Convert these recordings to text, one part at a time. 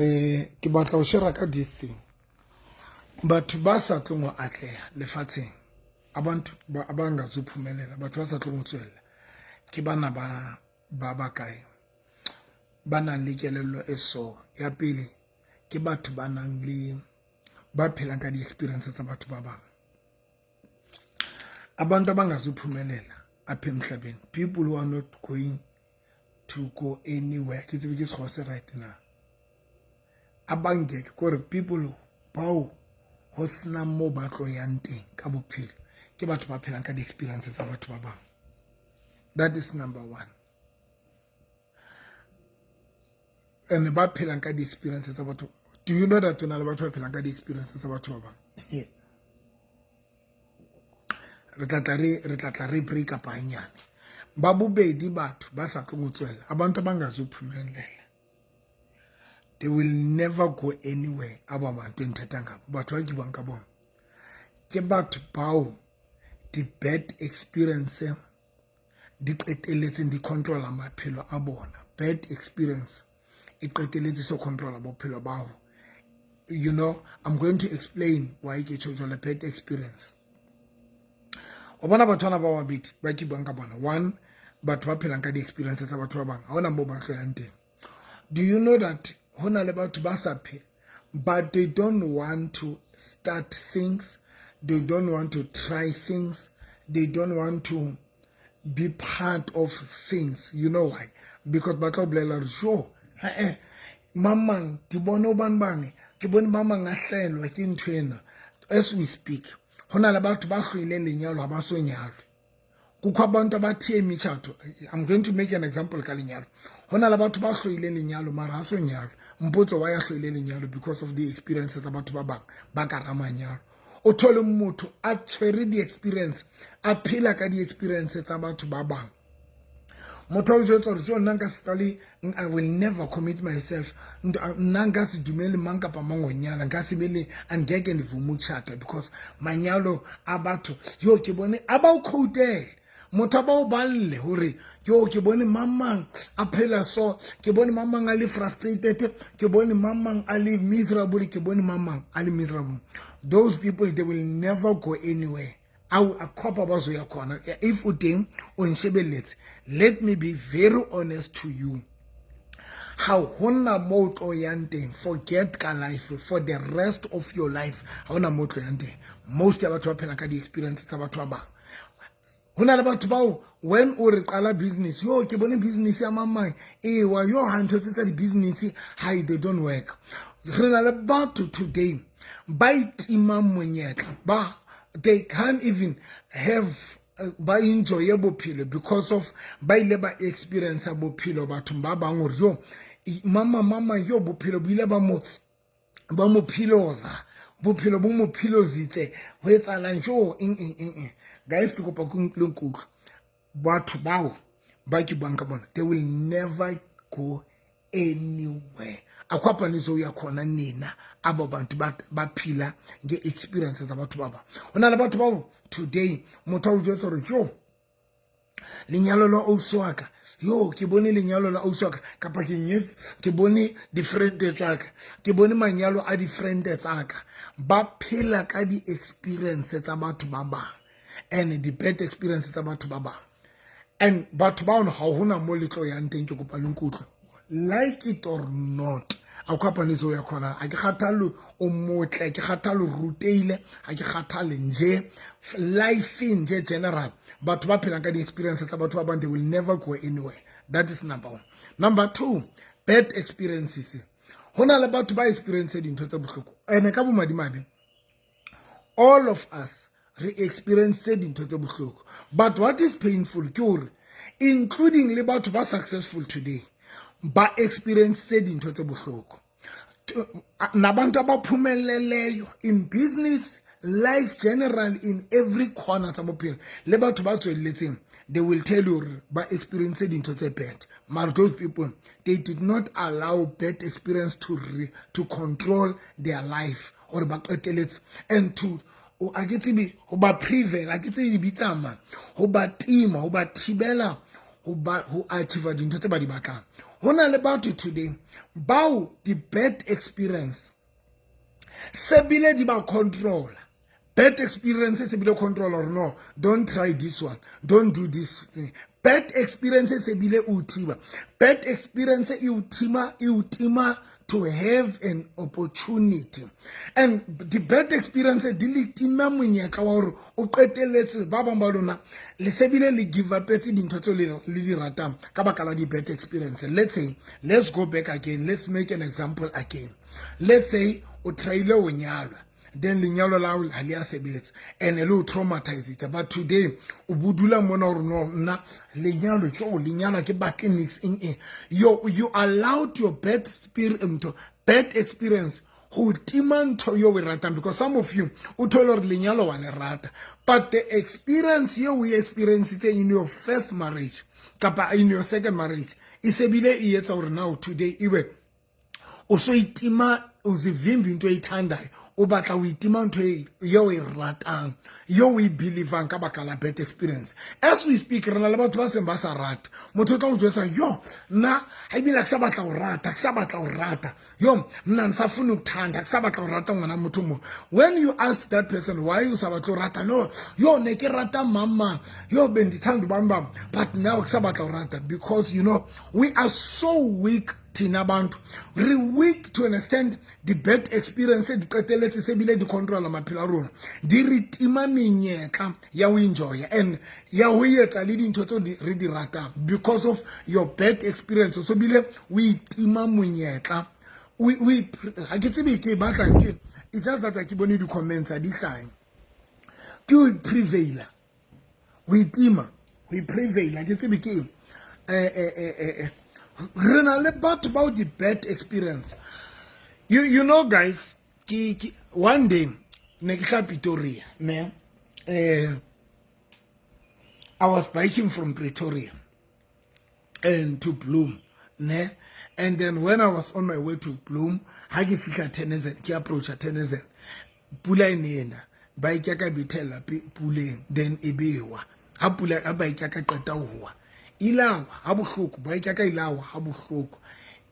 Ke batla ho share ka this thing. Batho ba sa tlong ho atleha lefatsheng, abantu abangazuphumelela, batho ba sa tlong ho tswella ke bana ba bakae ba nang le kelello e so. Ya pele ke batho ba nang le ba phelang ka di-experience tsa batho ba bang. Abantu abangazuphumelela apha emhlabeni, people who are not going to go anywhere, ke tsebe ke Sekgowa se right na, abangeke kore people bao ho sena mo ba tlo yang teng ka bophelo ke batho ba phelang ka di-experience tsa batho ba bang. That is number one. And ba phelang ka di-experience tsa batho, do you know that o na le batho ba phelang ka di-experience tsa batho ba bang? Re tla tla re break up hanyane. Ba bobedi, batho ba sa tlong ho tswella, abantu abangazuphumelela, they will never go anywhere. Aba bantu engithetha ngabo, batho ba ke buang ka bona, ke batho bao di-bad experience di qetelletseng di controla maphelo a bona. Bad experience e qetelletse so controla bophelo bao. I'm going to explain why ke tjho jwalo. Bad experience, o bona batho bana ba babedi ba ke buang ka bona, one, batho ba phelang ka di-experience tsa batho ba bang, ha hona moo ba tlo yang teng. Do you know that ho na le batho ba sa phela, but they don't want to start things, they don't want to try things, they don't want to be part of things? You know why? Because ba tla bolela re sure eh mamang ke bone o bane bane, ke bone ba mang a hlaelwa ke ntho ena. As we speak, ho na le batho ba hloileng lenyalo, ha ba so nyalwe. Kukho abantu abathiye imitshato. I'm going to make an example ka lenyalo. Ho na le batho ba hloileng lenyalo, mara ha so nyalwe. Mpotso why a hloile lenyalo? Because of the experience tsa batho ba bang ba ka ra manyalo. O thole motho a tshwere di-experience, a phela ka di-experience tsa batho ba bang. Motho a o jwetsa gore jo, nna nka se tlale, I will never commit myself, nna nka se dumele mang kapa mang o nyala, nka se bele, angeke ndivume ukutshata because manyalo a batho yo ke bone a ba o quotele. Motho a ba o balle hore yo, ke bone mang mang a phela so, ke bone mang mang a le frustrated, ke bone mang mang a le miserable, ke bone mang mang a le miserable. Those people, they will never go anywhere. Awu, akho bazoya khona. If o teng o nshebelletse, let me be very honest to you, ha hona mo tlo yang teng. Forget ka life for the rest of your life, ha hona mo tlo yang teng. Most ya batho ba phela ka di-experience tsa batho ba bang. Ho na le batho bao when o re qala business, yo ke bone business ya mang mang ewa, yo ha ntho tse tsa di-business hi, they don't work. Re na le batho today ba itimang monyetla, ba they can't even have ba enjoye bophelo because of ba ile ba experience bophelo bathong ba bang, gore yo mama mama yo, bophelo bo ile ba mo philosa, bophelo bo mo philositse, ho etsahalang jo, eng eng eng eng. Guys, ke kopa le nkutlwe. Batho bao ba ke buang ka bona, they will never go anywhere. Akho apha nizoya khona nina. Abo bantu baphila nge-experience tsa batho ba bang. Ho na le batho bao today motho a o jwetsa gore jo, lenyalo la ausi wa ka, yo ke bone lenyalo la ausi wa ka, kapa ke nyetse, ke bone di-friend tsa ka, ke bone manyalo a di-friend tsa ka. Ba phela ka di-experience tsa batho ba bang and di-bad experience tsa batho ba bang. And batho bao, ha hona mo le tlo yang teng. Ke kopa le nkutlwe, like it or not, a khapane ya khona. A ke kgathale o motle, ke kgathale o ruteile, ha ke kgathale nje life nje general. Batho ba phelang ka di-experience tsa batho ba bang, they will never go anywhere. That is number one. Number two, bad experiences, ho na le batho ba experience dintho tse bohloko. Ene ka bomadimabe, all of us re experience dintho tse bohloko. But what is painful ke hore including le batho ba successful today ba experience dintho tse bohloko. Nabantu abaphumeleleyo in business, life general, in every corner tsa bophelo, le batho ba tswelletseng, they will tell you hore ba experience dintho tse bad. Mara those people, they did not allow bad experience to control their life or ba qeteletse and to a ke tsebe ho ba prevent, a ke tsebe di bitsa, ho ba tima, ho ba thibela ho ba ho achieve dintho tse ba di batlang. Ho na le batho today bao di-bad experience se bile di ba controla. Bad experience se bile control or no, don't try this one, don't do this thing. Bad experience se bile o thiba. Bad experience e o thima, e o tima to have an opportunity, and the bad experience di le tima monyetla wa gore o qetelletse. Ba bang ba lona le se bile le give upetse dintho tseo le di ratang ka baka la di-bad experience. Let's say, let's go back again, let's make an example again. Let's say o tryile o nyalwa, then lenyalo la ha le a sebetsa and le o traumatized, but today o bodula mona gore no, nna lenyalo tso lenyalo ke batle nix eng eng. You allowed your bad spirit, ntho bad experience go tima ntho yo o e ratang, because some of you o thole gore lenyalo wa le rata, but the experience ye o e experiencetseng in your first marriage kapa in your second marriage e sebile e etsa gore now today ebe o so itima, uzivimba into oyithandayo. O batla o itima ntho yeo e ratang, yeo o e believang ka baka la bad experience. As we speak, re na le batho ba seng ba sa rate. Motho o tla go jwetsa, "Yo, nna ga ebile ke sa batla go rata, ke sa batla go rata. Yo, mna ngisafuna ukuthanda, ke sa batla go rata ngwana motho mo." When you ask that person why o sa batle go rata, "No, yo, ne ke rata mang, yo, bendithanda ubani bam, but now ke sa batla go rata," because we are so weak. Thina bantu re weak to an extent the bad experience di qetelletse se bile di controla maphelo a rona, di re tima menyetla ya ho enjoya and ya ho etsa le dintho tseo re di ratang. Because of your bad experience, so bile o itima monyetla. Ga ke tsebe ke batla ke, it's just that ke bone di-comments a di hlahe. Ke o prevaila, ho itima, ho iprevaila, ke tsebe ke eng. Re na le batho bao di-bad experience. You know guys, ke one day ne ke tla Pretoria ne, I was biking from Pretoria and to Bloem ne, and then when I was on my way to Bloem, ha ke fihla Theunissen, ke approacha Theunissen, pula e ne ena, bike ya ka bethela puleng, then e bewa ha pula ha bike ya ka qeta ho wa, ilawa ha bohloko. Bike ya ka ilawa ha bohloko,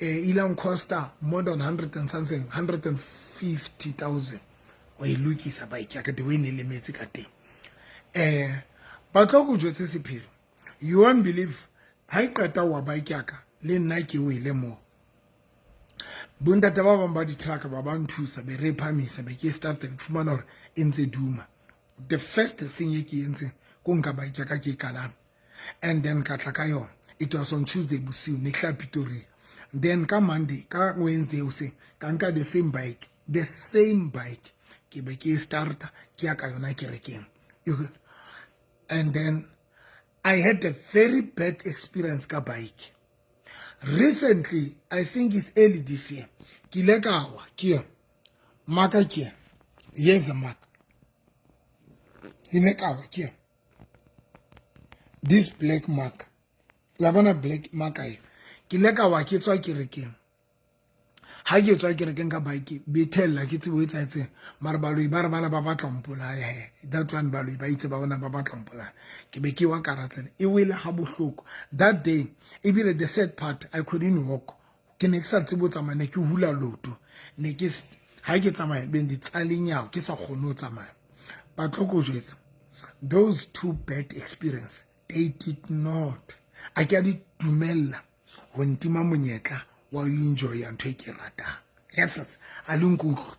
ila ncosta more than 100 and something, 150,000 wa e lokisa bike ya ka, the way ne lemetse ka teng. Ba tlo go jwetse sephiri, you won't believe, ha e qeta wa bike ya ka le nna ke wele mo. Bontate ba bang ba di-truck ba nthusa, be re phamisa, be ke start, ke fumana hore e ntse duma. The first thing e ke entseng ko nka bike ya ka, ke e kalame, and then ka tla ka yona. It was on Tuesday bosiu, ne ke tla Pretoria. Then ka Monday, ka Wednesday hoseng, ka nka the same bike, the same bike, ke be ke e starta, ke ya ka yona kerekeng. And then I had a very bad experience ka bike recently. I think it's early this year, ke ile ka wa. Ke maka, ke here's a mark. Ke ile ka wa, ke this black mark, la bona black mark e. Ke ile ka wa ke tswa kerekeng. Ha ke tswa kerekeng ka bike, bethella, ke tsebo e etsahetseng, mara baloi ba re bana ba batla mpolaya. He, that one, baloi ba itse ba bona ba batla mpolaya. Ke be ke wa kara tsela e wele ha bohloko that day. Ebile the sad part, I couldn't walk. Ke ne ke sa tsebe ho tsamaya, ne ke hula loto, ne ke ha ke tsamaya beng di tsalenyawo, ke sa kgone ho tsamaya. Ba tlo ko jwetsa, those two bad experience, they did not, a ke a di dumella ho ntima monyetla wa ho enjoya ntho e ke ratang. Yes, a le nkutlwe?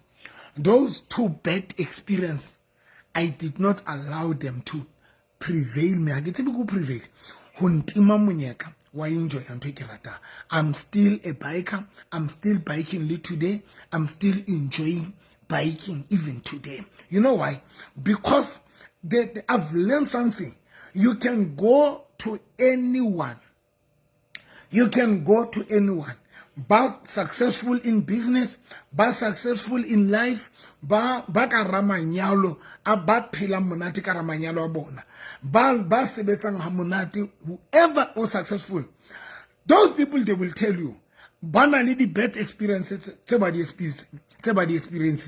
Those two bad experience, I did not allow them to prevail me. Ha ke tsebe ko prevail ho ntima monyetla wa enjoya ntho e ke ratang. I'm still a biker, I'm still biking le today, I'm still enjoying biking even today. You know why? Because I've learned something. You can go to anyone, you can go to anyone ba successful in business, ba successful in life, ba ka ramanyalo a ba phelang monate ka ramanyalo a bona, ba sebetsang ha monate, whoever o successful, those people, they will tell you ba na le di-bad experiences tse ba di experience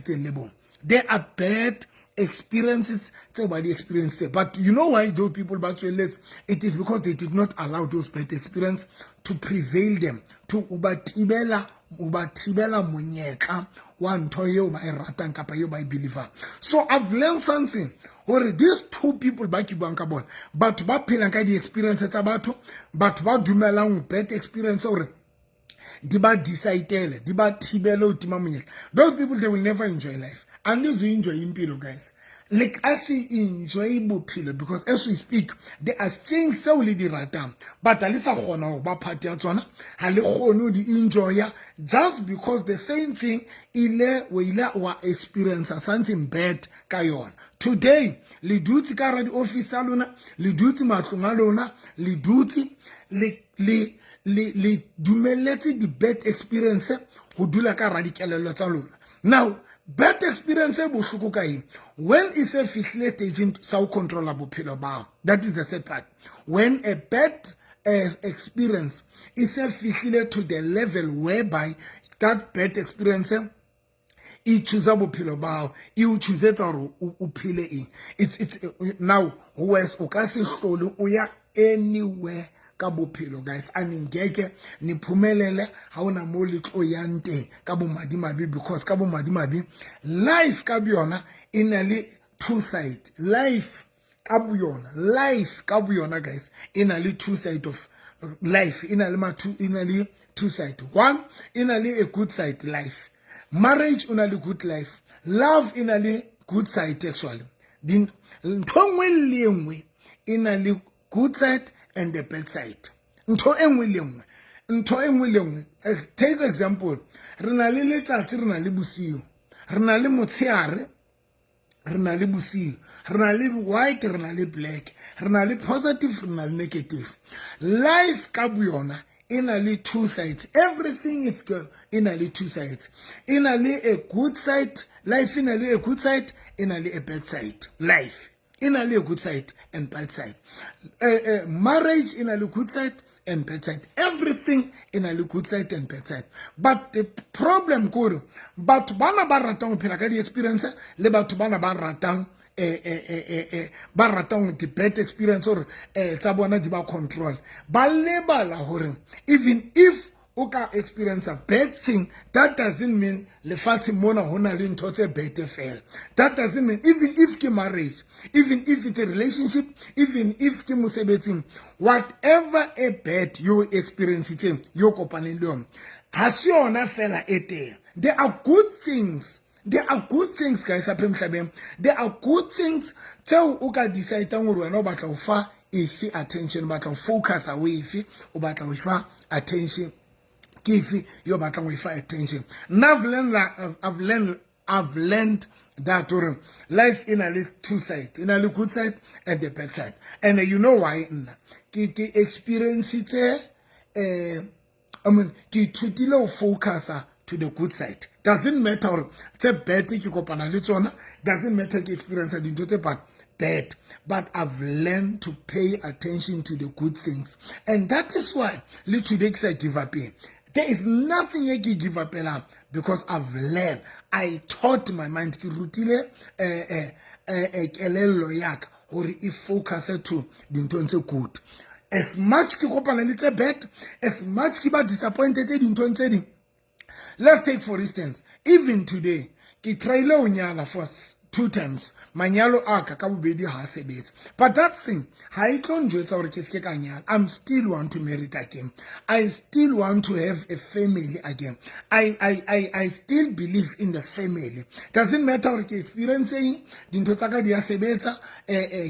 le bona. There are bad experiences tse ba di experience, but you know why those people ba tsweletse? It is because they did not allow those bad experience to prevail them to o ba thibela, o ba thibela monyetla wa ntho eo ba e ratang kapa eo ba e believang. So I've learned something, hore these two people ba ke buang ka bona, batho ba phelang ka di-experience tsa batho, batho ba dumelang bad experience hore di ba decide, di ba thibele ho tima monyetla, those people, they will never enjoy life. Anizu-enjoy impilo, guys. Le ka se enjoy bophelo, because as we speak there are things tseo le di ratang, but ha le sa kgona ho ba part ya tsona, ha le kgone ho di enjoya, just because the same thing ile o ile wa experience something bad ka yona. Today le dutse ka hara di-office tsa lona, le dutse matlong a lona, le dutse le dumelletse di-bad experience ho dula ka hara dikelello tsa lona. Now bad experience e bohloko ka eng? When e se fihlile stageng sa ho controla bophelo bao. That is the sad part, when a bad experience e se fihlile to the level whereby that bad experience e choose bophelo bao, e o choosetsa hore o phele eng. It's now worse. O ka se hlole o ya anywhere ka bophelo, guys. Aningeke niphumelele, ha ona mo le tlo yang teng ka bomadimabe, because ka bomadimabe life ka boyona e na le two side. Life ka boyona, life ka boyona, guys, e na le two side of life. E na le mathu, e na le two side. One, e na le a good side, life. Marriage o na le good life, love e na le good side. Actually, ntho nngwe le nngwe e na le good side and the bad side. Ntho e nngwe le nngwe, ntho e nngwe le nngwe. Take example, re na le letsatsi, re na le bosiu, re na le motshehare, re na le bosiu, re na le white, re na le black, re na le positive, re na le negative. Life ka boyona e na le two sides. Everything, it's good, e na le two sides. E na le a good side. Life e na le a good side, e na le a bad side. Life e na le a good side and bad side. Marriage e na le good side and bad side. Everything e na le good side and bad side. But the problem kore batho bana ba ratang ho phela ka di-experience, le batho bana ba ratang ba ratang di-bad experience hore tsa bona di ba control, ba lebala hore even if o ka experience a bad thing, that doesn't mean lefatshe mona ho na le ntho tse bad fela. That doesn't mean, even if ke marriage, even if it's a relationship, even if ke mosebetsing, whatever a bad you experiencetseng, yo kopaneng le yona, ha se yona fela e teng. There are good things. There are good things, guys, apha emhlabeni. There are good things tseo o ka decidang hore wena o batla ho fa efe attention, o batla ho focusa ho efe, o batla ho fa attention ke efe yo batlang ho e fa attention. Nna I've learned that hore life e na le two side, e na le good side and the bad side. And you know why? Nna ke experiencitse I mean, ke ithutile ho focusa to the good side. Doesn't matter hore tse bad ke kopana le tsona, doesn't matter ke experience dintho tse bad, but I've learned to pay attention to the good things, and that is why le today ke sa give up. There is nothing e ke give up elang, because I've learned, I taught my mind, ke rutile kelello ya ka hore e focus to dinthong tse good. As much ke kopana le tse bad, as much ke ba disappointed dinthong tse ding. Let's take for instance, even today ke tryile ho nyala for two times. Manyalo a ka ka bobedi ha sebetse, but that thing ha e tlo njwetsa hore ke seke ka nyala. I'm still want to marry it again. I still want to have a family again. I still believe in the family. Doesn't matter hore ke experienceng dintho tsa ka di a sebetsa,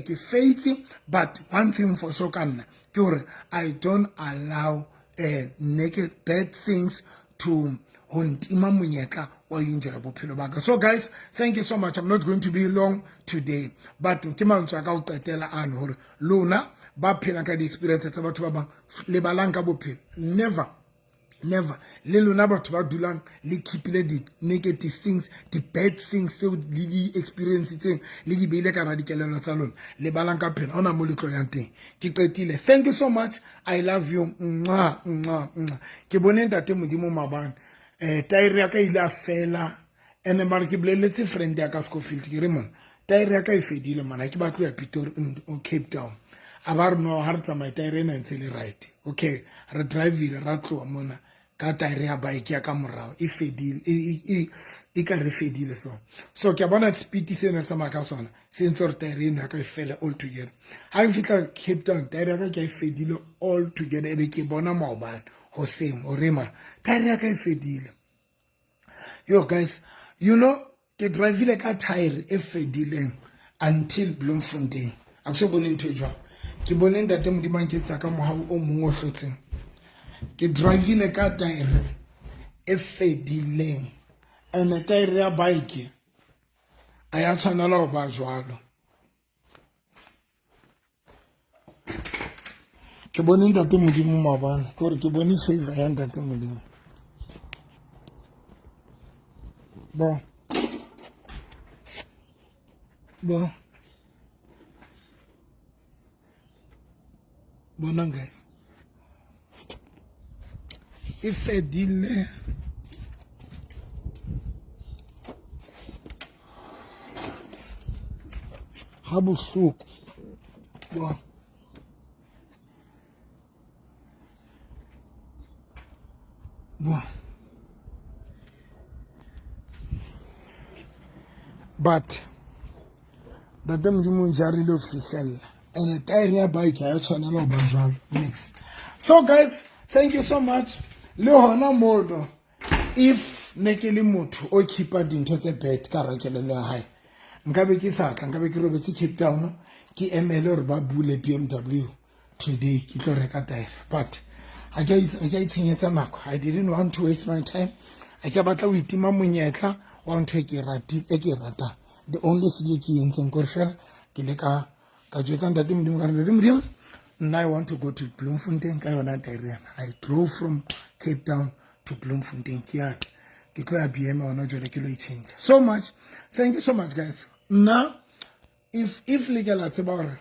ke faith, but one thing for sure ka nna ke hore I don't allow naked bad things to ho ntima monyetla wa enjoy bophelo ba ka. So guys, thank you so much. I'm not going to be long today, but ke mantswe a ka ho qetela ano hore lona ba phelang ka di-experience tsa batho ba bang, lebalang ka bophelo. Never, never. Le lona batho ba dulang le keepile di-negative things, di-bad things tseo le di-experience tseng le di beile ka ra dikelello tsa lona, lebalang ka phela, ona mo le tlo yang teng. Ke qetile. Thank you so much. I love you. Mwa mwa mwa. Ke bone ntate Modimo maabane. Taere ya ka ile a fela, ene mare ke boleletse friend ya ka Scofield, ke re, "Mona, taere ya ka e fedile, mana ke batlo ya Pitori, Cape Town." A ba re no, ha re tsamaye, taere ena ntse le right. Okay, re drivile ra tloha mona ka taere ya bike ya ka morao e fedile, e ka re fedile. So ke a bona speed sena tsamaya ka sona se entse gore taere ena ya ka e fele all together. Ha ke fihla Cape Town, taere ya ka ke e fedile all together. Ebe ke bona maobane hoseng hore man, taere ya ka e fedile. Yo guys, you know, ke drivile ka tire e fedileng until Bloemfontein. A ke so bone ntho e jwang. Ke bone ntate Modimo a nketsa ka mohau o mong o hlotseng. Ke drivile ka tire e fedileng, and tire ya bike a ya tshwanela ho ba jwalo. Ke bone ntate Modimo maobane, ke gore ke bone favor ya ntate Modimo. Bo bo bonang guys, e fedile. Ha bohloko bo bo, but ntate Modimo o njarile ho fihlella. And taere ya bike ha e tshwanela ho ba jwalo mix. So guys, thank you so much. Le hona mono, if ne ke le motho o keepa dintho tse bad ka hara kelello ya hae, nkabe ke sa tla, nkabe ke robetse Cape Town, ke emele hore ba bule BMW today, ke tlo reka taere. But ha ke a itshenyetsa nako. I didn't want to waste my time. A ke batla ho itima monyetla wa ntho e ke e ratang. The only thing e ke entseng kore fela ke le ka jwetsa ntate Modimo, ka re, ntate Modimo, nna I want to go to Bloemfontein ka yona taere ena. I drove from Cape Town to Bloemfontein. Ke ya ke tlo ya BM hona jwale, ke lo e change. So much, thank you so much guys. Nna if le ke la tseba hore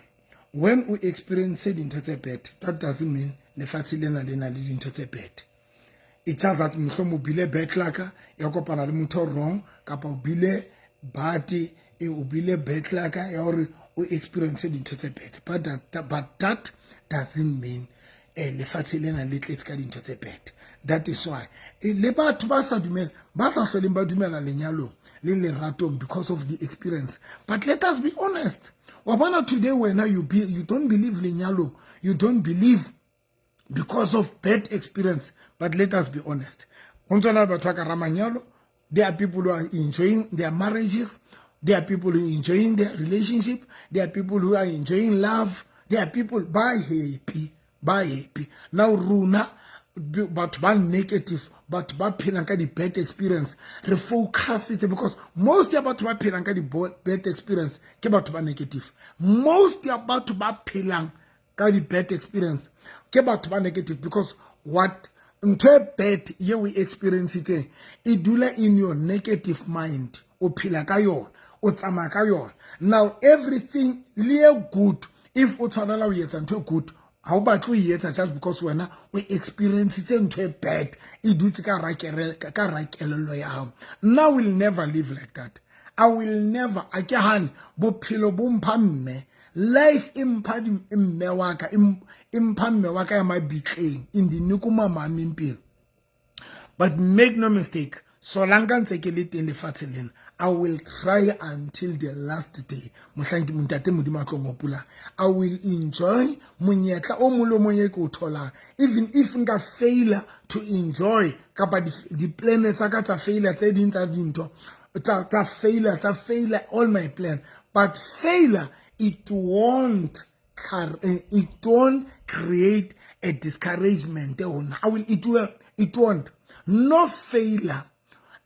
when o experience dintho tse bad, that doesn't mean lefatshe lena le na le dintho tse bad. It's just that mohlomong o bile bad luck ya kopana le motho wrong, kapa o bile bad e o bile bad luck ya hore o experience dintho tse bad, but that doesn't mean lefatshe lena le tletse ka dintho tse bad. That is why le batho ba sa dumela, ba sa hloleng ba dumela lenyalong le leratong because of the experience. But let us be honest, wa bona today wena you don't believe lenyalong, you don't believe because of bad experience. But let us be honest, ho ntse na le batho ba ka ramanyalo. There are people who are enjoying their marriages, there are people who are enjoying their relationship, there are people who are enjoying love, there are people ba happy, ba happy. Now rona batho ba negative, batho ba phelang ka di-bad experience, re focusitse because most ya batho ba phelang ka di-bad experience ke batho ba negative. Most ya batho ba phelang ka di-bad experience ke batho ba negative, because what ntho e bad ye o e experiencetseng e dula in your negative mind. O phela ka yona, o tsamaya ka yona. Now everything le e good, if o tshwanela ho etsa ntho e good, ha o batle ho e etsa just because wena o experiencitse ntho e bad, e dutse ka hara kelello ya hao. Nna will never live like that. I will never. A ke hane bophelo bo mpha mme, life e mpha mme wa ka, e mpha mme wa ka ya mabitleng in the nikumama impilo. But make no mistake, solanka ntse ke le teng lefatsheng lena, I will try until the last day mohlang ke ntate Modimo a tlo ngopola. I will enjoy monyetla o mong le o mong e ke o tholang, even if nka faila to enjoy kapa di-plan tsa ka tsa faila, tse ding tsa dintho tsa faila, tsa faila all my plan. But failure, it won't create a discouragement ho nna. I will it will it won't. No failure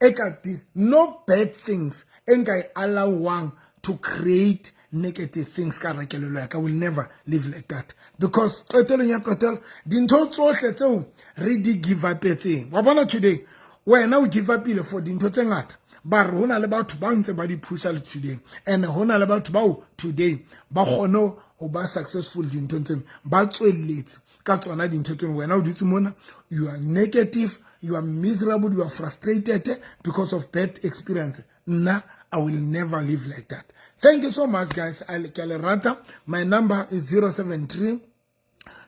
eka this, no bad things e nka e allowang to create negative things ka hara kelello ya ka. Will never live like that, because qetelong ya qetelo dintho tsohle tseo re di give upetseng, wa bona today wena o give upile for dintho tse ngata, ba re ho na le batho ba ntse ba di pusha le today, and ho na le batho bao today ba kgone ho ba successful dinthong tseno, ba tswelletse ka tsona dintho tseno. Wena o dutse mona, you are negative, you are miserable, you are frustrated because of bad experience. Nna I will never live like that. Thank you so much, guys. I ke a le rata. My number is 073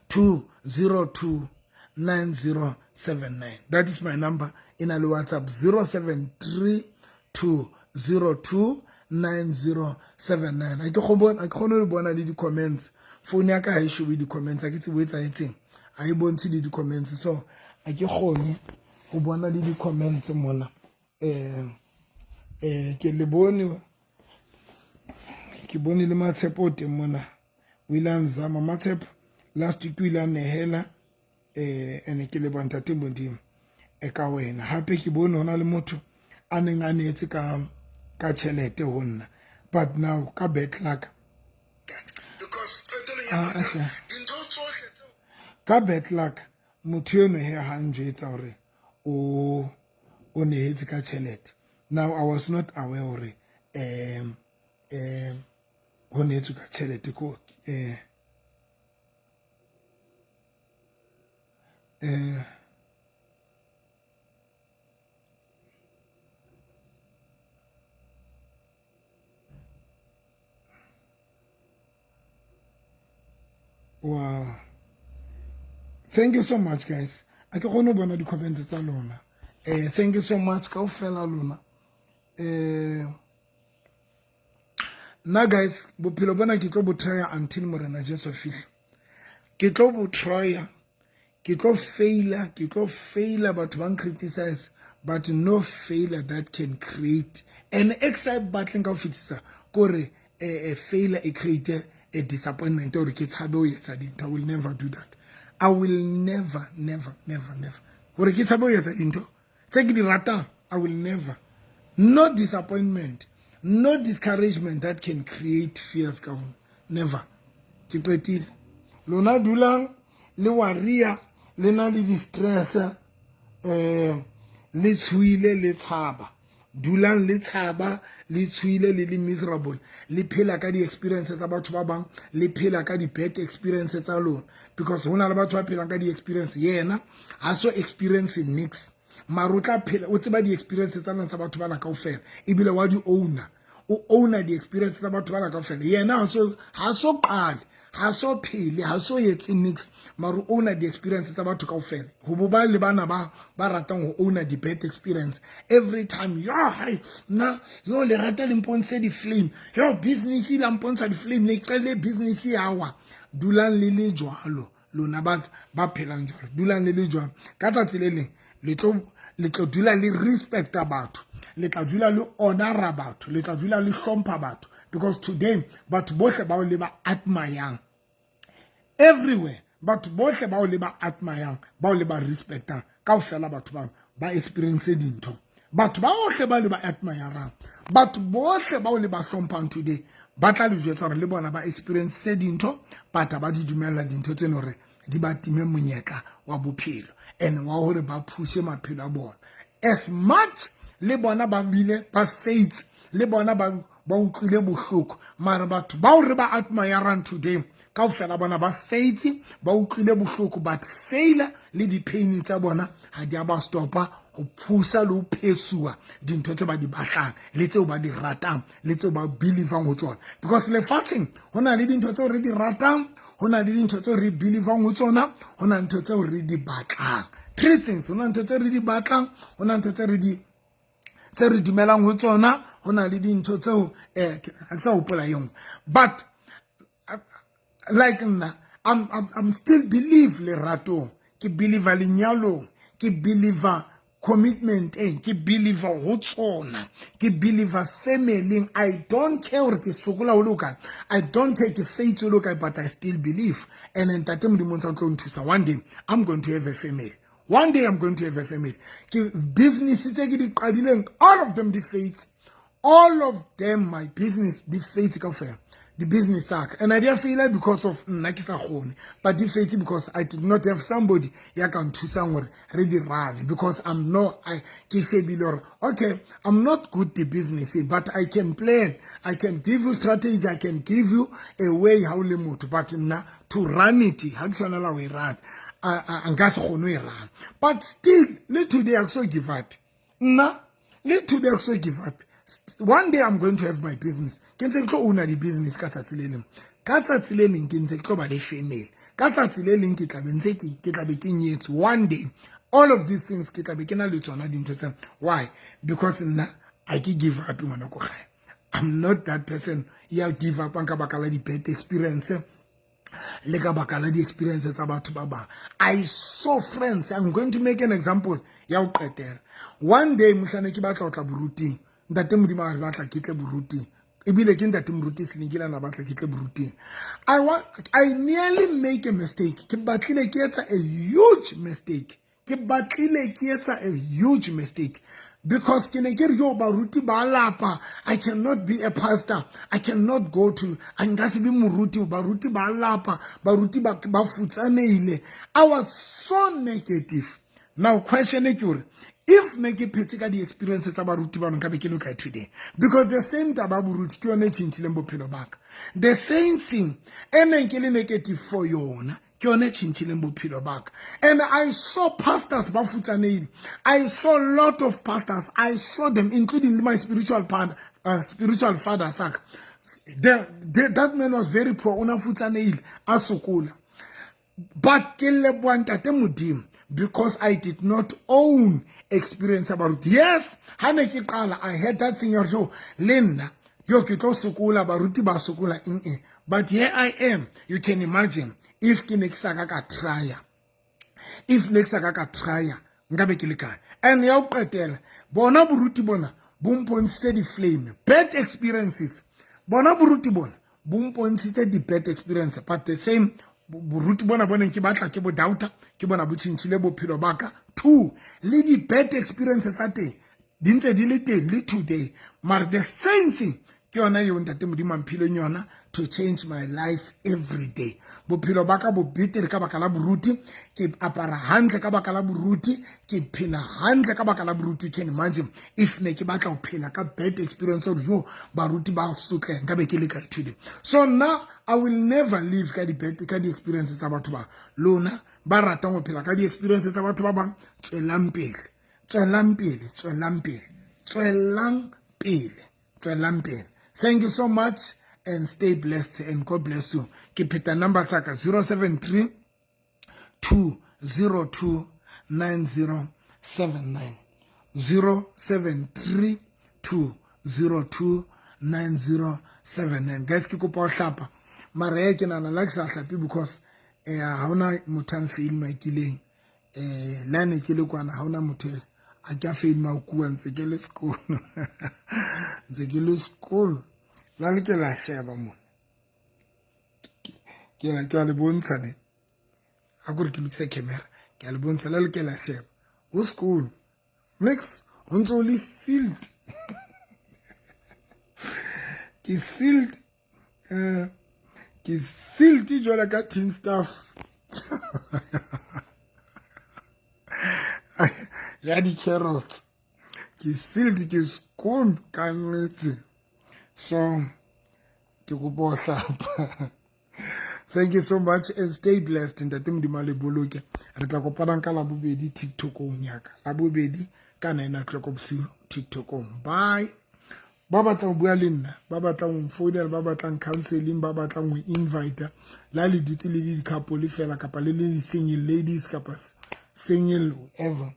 202 9079. That is my number in a WhatsApp, 073 202 9079. A ke kgone go bona le di-comments. Phone ya ka ha e showe di-comments, a ke tsebo e etsahetseng, ha e bontshe le di-comments, so a ke kgone go bona le di-comments mona. Ke le bone, ke bone le Matshepo o teng mona, o ile a nzama. Matshepo last week o ile a nehela, ene ke leboha Ntate Modimo e ka wena. Hape ke bone hona le motho a neng a neetse ka tjhelete ho nna, but now ka bad luck, ka bad luck motho eno he ha njwetsa hore o nehetse ka tjhelete. Now I was not aware hore ho nehetswe ka tjhelete ko wow. Thank you so much, guys. A ke kgone ho bona di-comments tsa lona. Thank you so much kaofela lona. Nna guys, bophelo bona ke tlo bo try until Morena Jesu fihla. Ke tlo bo try, ke tlo faila, ke tlo faila, batho ba criticize, but no failure that can create and excite batleng ka ho fetisa kore a failure e create a disappointment or ke tshabe ho etsa dintho. I will never do that. I will never, never, never, never hore ke tshabe ho etsa dintho tse ke di ratang. I will never. No disappointment, no discouragement that can create fears ka ho. Never. Ke qetile. Lona dulang le waria, le na le di-stress, le tshuile, le tshaba. Dulang le tshaba, le tshuile, le le miserable, le phela ka di-experience tsa batho ba bang, le phela ka di-bad experience tsa lona, because ho na le batho ba phelang ka di-experience. Yena ha so experience nix, mara o tla phela o tseba di-experience tsa lona tsa batho bana kaofela, ebile wa di-owner, o owner di-experience tsa batho bana kaofela. Yena ha so qale, ha so phele, ha so etse nix, mara o owner di-experience tsa batho kaofela. Ho bo ba le bana ba ba ratang ho owner di-bad experience every time. Yo hai nna, yo le rata le mpontshe di-flame, yo business la mpontsha di-flame, ne qale business ya wa. Dulang le le jwalo lona batho ba phelang jwalo, dulang le le jwalo. Ka tsatsi le leng le tlo dula le respecta batho, le tla dula le honora batho, le tla dula le hlompha batho, because today batho bohle bao le ba admirang everywhere, batho bohle bao le ba admirang, bao le ba respectang kaofela, batho bano ba experience dintho. Batho ba bohle ba le ba admirang, batho bohle bao le ba hlomphang today, ba tla le jwetsa hore le bona ba experience dintho, but ba di dumella dintho tseno hore di ba time monyetla wa bophelo and wa hore ba phushe maphelo a bona. As much le bona ba bile ba faith, le bona ba utlwile bohloko, mara batho bao re ba admirang today kaofela bona ba faith, ba utlwile bohloko, but failure le di-pain tsa bona ha di a ba stopa ho phusa le ho phesuwa dintho tse ba di batlang le tseo ba di ratang le tseo ba believang ho tsona. Because lefatsheng ho na le dintho tseo re di ratang, ho na le dintho tseo re believang ho tsona, ho na ntho tseo re di batlang. Three things: ho na ntho tseo re di batlang, ho na ntho tse re di tse re dumelang ho tsona, ho na le dintho tseo ha ke sa hopola e nngwe. But like nna, I'm still believe leratong, ke believe lenyalong, ke believe commitment eng, ke believe ho tsona, ke believe family. I don't care hore ke sokola ho le hokae, I don't care ke faith ho le hokae, but I still believe. And Ntate Modimo ntse tlo nthusa, one day I'm going to have a family. One day I'm going to have a family. Ke business tse ke di qadileng, all of them di faith, all of them, my business di faith kaofela, the business tsa ka. And I did fail because of nna ke sa kgone, but di faith because I did not have somebody ya ka nthusang hore re di run, because I'm not, I ke shebile hore okay, I'm not good the business, but I can plan, I can give you strategy, I can give you a way how le motho, but nna to run it ha ke tshwanela ho e run, nka se kgone ho e run. But still le today I so give up. Nna le today I so give up. One day I'm going to have my business. Ke ntse ke tlo owna di-business ka tsatsi le leng. Ka tsatsi le leng ke ntse ke tlo ba le family. Ka tsatsi le leng ke tla be ntse ke tla be ke nyetse. One day all of these things ke tla be ke na le tsona dintho tsena. Why? Because nna a ke give up, ngwana ko gae. I'm not that person ya give up ka baka la di-bad experience le ka baka la di-experience tsa batho ba bang. I saw friends. I'm going to make an example ya ho qetela. One day mohlane ke batla ho tla boruting, ntate Modimo a batla ke tle boruting, ebile ke ntate moruti Selekile na batla ke tle boruting. I nearly make a mistake. Ke batlile ke etsa a huge mistake. Ke batlile ke etsa a huge mistake because ke ne ke re, yo, baruti ba lapa. I cannot be a pastor. I cannot go to, a nka se be moruti, baruti ba lapa, baruti ba futsanehile. I was so negative. Now question e ke hore, if ne ke phetse ka di-experience tsa baruti bano, nkabe ke le kae today? Because the same taba boruti ke yone e tšhentšhileng bophelo baka. The same thing e neng ke le negative for yona ke yone e tšhentšhileng bophelo baka. And I saw pastors ba futsanehile. I saw a lot of pastors. I saw them, including my spiritual father, spiritual father saka. That man was very poor, o na futsanehile, a sokola. But ke leboha ntate Modimo because I did not own experience about it. Yes, ha ne ke qala, I had that thing ya so le nna yo ke tlo sokola, baruti ba sokola, eng eng. But here I am. You can imagine if ke ne ke sa ka ka trya. If ne ke sa ka ka trya, nkabe ke le kae? And ya ho qetela, bona boruti bona bo mpontshitse di-flame, bad experiences. Bona boruti bona bo mpontshitse di-bad experience, but the same boruti bona bo neng ke batla ke bo doubter, ke bona bo tjhentjhile bophelo ba ka. Two, le di-bad experiences tsa teng di ntse di le teng le today, mare the same thing ke yona eo ntate Modimo a mphileng yona to change my life every day. Bophelo ba ka bo betere ka baka la boruti. Ke apara hantle ka baka la boruti. Ke phela hantle ka baka la boruti. You can imagine if ne ke batla ho phela ka bad experience hore yo baruti ba sotleha, nkabe ke le kae today? So nna I will never live ka di-bad, ka di-experience tsa batho ba. Lona ba ratang ho phela ka di-experience tsa batho ba bang, tswelang pele, tswelang pele, tswelang pele, tswelang pele, tswelang pele. Thank you so much and stay blessed and God bless you. Ke pheta number tsa ka: 073 202 9079, 073 202 9079. Guys, ke kopa ho hlapa, mara e ke nahana la ke sa hlape because ha hona motho a mfeilmakileng. Le ha ne ke le kwana, ha hona motho a ke a feilmakuwa. Ntse ke le sekolo, ntse ke le sekolo. La le ke la sheba mona, ke la ke a le bontsha ne ha kore ke lokise camera, ke a le bontsha. La le ke la sheba ho sekolo mix ho ntso le sealed, ke sealed, ke sealed jwalo ka team staff ya di-carrots. Ke sealed, ke skoon ka nnete. So ke kopa ho hlapa. Thank you so much and stay blessed. Ntate Modimo a le boloke. Re tla kopanang ka Labobedi TikTokong yaka, Labobedi ka 9 o'clock bosiu TikTokong. Bye. Ba batlang ho bua le nna, ba batlang ho mfounela, ba batlang counseling, ba batlang ho invite la le dutse le di-couple fela, kapa le le single ladies, kapa single whoever,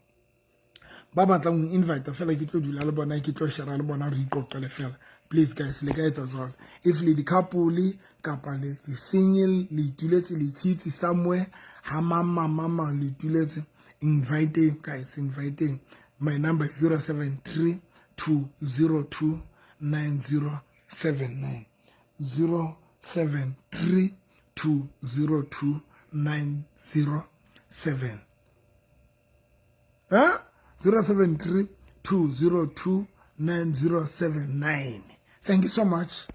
ba batlang ho invite fela ke tlo dula le bona, ke tlo share le bona, re iqoqele fela, please guys, le ka etsa jwalo. If le di-couple kapa le single, le ituletse, le chitse somewhere ha mama mama le ituletse, inviting guys, inviting. My number is 073 202 9079, 073 202 907, huh? 073 202 9079. Thank you so much.